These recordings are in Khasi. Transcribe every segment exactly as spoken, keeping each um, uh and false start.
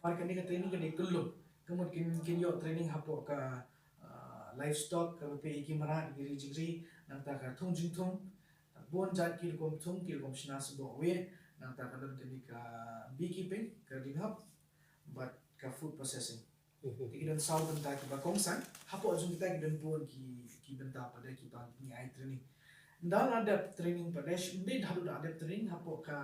Namar kane ka training ka dei kyllum. Ka mut kin, kin ïoh training hapoh ka, ah, livestock, kaba peit ïa ki mrad, ki ri jingri, nangta ka thung jingthung. Bun jait ki rukom thung, ki rukom shna sboh wieh, nangta ka don kane ka beekeeping, ka ring hap, bad ka food processing. Mhm. Te ki don saw bynta kiba kongsan, hapoh jong kita ki don bun ki, ki bynta pat de kiba ngi ai training. Ynda la dep training pat de, sh-, ym dei haduh la dep training, hapoh ka,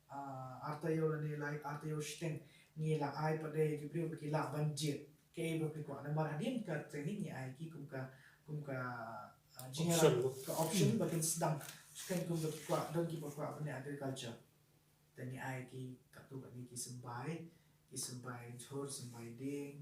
ah, ar taïew lane lai, ar taïew shiteng, ngi la ai pat de ki briew ba ki lah ban jied. Kaei ba ki kwah, namar hadien ka training ngi ai ki kum ka, kum ka, ah, jingïarap, option, ka option ba kin sdang. Shiteng kum ba ki kwah, don kiba kwah ban leh agriculture. Te ngi ai ki katto katne ki symbai, ki symbai jhur, symbai dieng.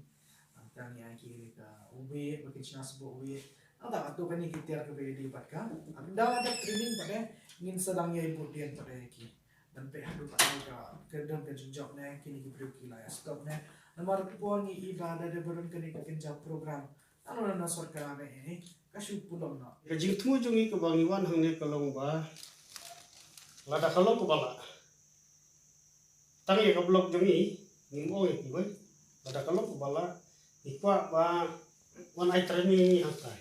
Nangta ngi ai ki ka uwei, ba kin shna sboh uwei. Nangta katto katne ki tiar kaba ïadei bad ka. Ynda la dep training pat de, ngin sa dang ïai bud dien pat de ïa ki. Ban peit haduh kaei ka, ka don ka jingjop ne, kine ki briew ki la ïa stop ne. Namar ka por ngi i ba da dei ba don kane ka kynja program. Tang na sorkar ne, eh, ka shu pulom noh. Ka jingthmu jong ngi kaba ngi wan hangne ka long ba lada ka long kaba lah, tang ïa ka block jong ngi, ngim ong ïa kiwei. Lada ka long kaba lah, ngi kwah ba wan ai training ïa ngi hangtai.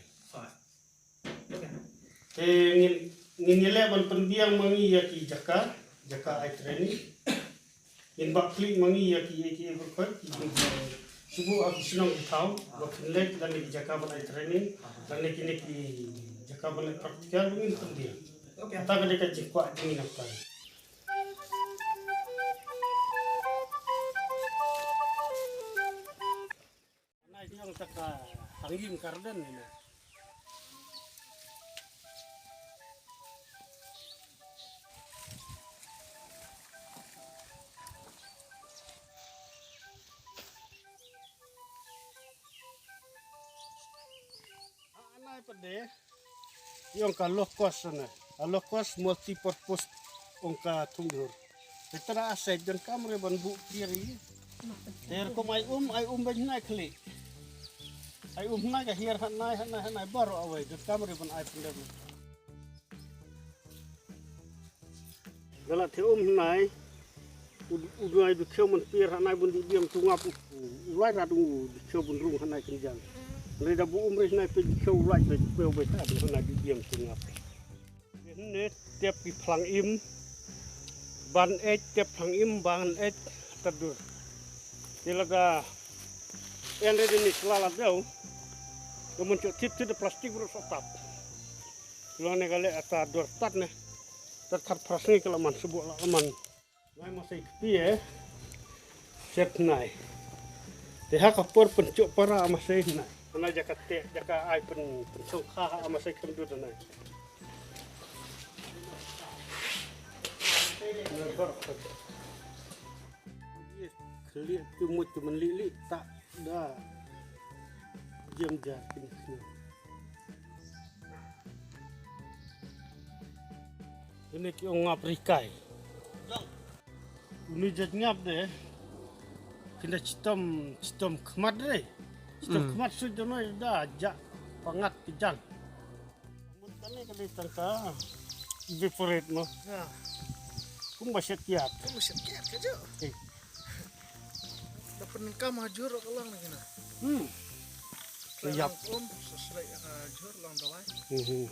Te ngin, ngin ïaleh ban pynbiang ma ngi ïa ki jaka, jaka ai training. Ngin bak khlieh ma ngi ïa ki, ïa ki, ïa ki, ïa ki, shu buh ha ki shnong ki thaw, ba kin leit lane ki jaka ban ai training, lane kine ki jaka ban ai practical, ba ngin pynbiang. Kata ka dei ka jingkwah jong ngi nangta. Nai ki ong ta ka hanging garden ni na. Anai pat de. Ïong ka low cost na. A low cost multi purpose ong ka thung dur. Te tara a sait jan kam re ban bu pier i. Ter ko mai um, ai um ban nai kli. Ai um nai ka hiar hat nai, hat nai, hat nai baro awai jan kam re ban ai pender. Gala te um nai. U, u nai du kheu man pier hat nai bun di biam tu ngap. U lai ra du di kheu bun rung hat nai kin jan. Re da bu um re nai pe di kheu lai pe pe pe ta du hat nai di biam tu ngap. Ne tep ki phlang im, ban ej, tep phlang im, ban ej, ta dur. Te lada en re ni sla la deu, ka mun chok tip tip de plastik bro so tap. Lo ne ka le ata dur tat ne, tat tat pras ne ka la man subo la man. Nai masai kpi eh. Set nai. Te ha ka por pynchok para masai nai. Nai jaka te, jaka ai pyn, pynchok kha ha masai kyndu nai. Nai bar. Khlieh tu mut tu men li li ta da. Jem ja kini kini. Ini ki ong ngap rikai. Uni jat ngap de. Kinda chitom, chitom khmat de. Chitom khmat su jono da ja pangat ki jang. Mun kane kane tangka evaporate no. Ya. Kum ba shet kiat. Kum ba shet kiat ka jo. Eh. Da pynlong kam ha jhur ka long na kina. Hmm. Yap. Kum sa slai ha jhur long dawai. Hmm.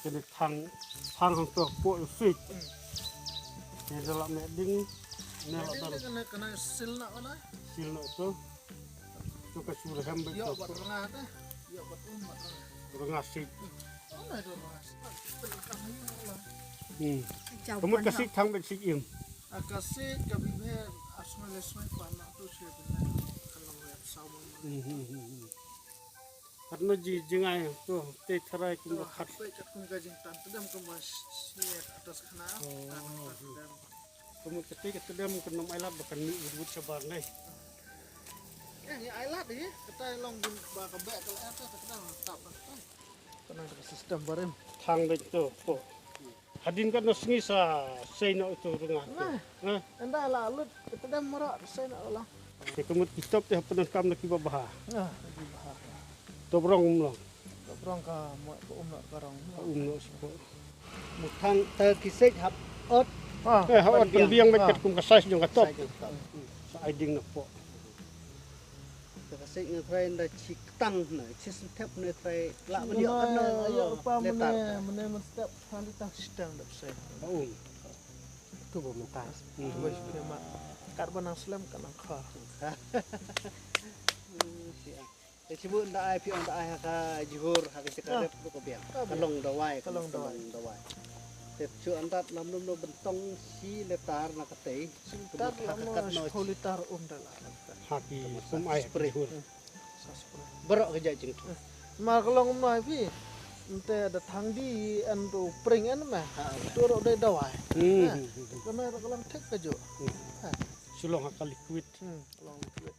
Kene thang, thang hang to po fit. Hmm. Kene la me ding. Ne la dan. Kene kene sil na wala. Sil na to. To ka sur hem be. Yo bat ranga ta. Yo bat um bat ranga. Ranga sit. Ona do ranga sit. Pynlong kam ha jhur long. Hmm. Kamu ka sit thang be sit im. Akasi ka bibe asma lesma pa na tu se bina kalau ya sama. Hmm, hmm, hmm, hmm. Katno ji jingai tu te tharai kum ka khat. Pe kat kum ka jing tan tedam kum ba siat atas khana. Oh. Tan tedam. Kum ka te ka tedam ka nom ai lad ba kan ni wut wut sabar nai. Eh, ni ai lad eh, kata long ba ka be ka la ta tedam tap. Kana ka system barim. Thang dei tu. Hadien katno sngi sa sei na utu rnga. Nah. Ynda la lut tedam mara sei na la. Te ka mut ki top te hapdeng kam na kiba bha. Nah, kiba bha. Top rong um long. Top rong ka mo ka um na ka rong. Um no spo. Mut thang te ki sei hap ot. Eh, hap ot pynbiang ba ket kum ka size jong ka top. Ai ding na pok. Te ka sik nga trai nda chi ktang na chi sentep ne trai la mani ok na ayo pa mane mane man step hali ta sitang dap sai. Ba um. Tu ba mentas. Tu ba shi ma. Kat ba nang slem kat nang kha. Te chi bu nda ai phi ong da ai ha ka jihur ha ka jaka rep ko biang. Ka long dawai ka long dawai. Te chu andat lam lum no bentong shi letar na ka tei. Tar lam no shi litar um da la. Ha ki sum ai spray. Barok ka jai jingthu. Ma ka long ma phi. Nte da thang di an tu pring an ma. Tu ro dai dawai. Ka na ka long thik ka jo. Shulong ha ka liquid. Long liquid.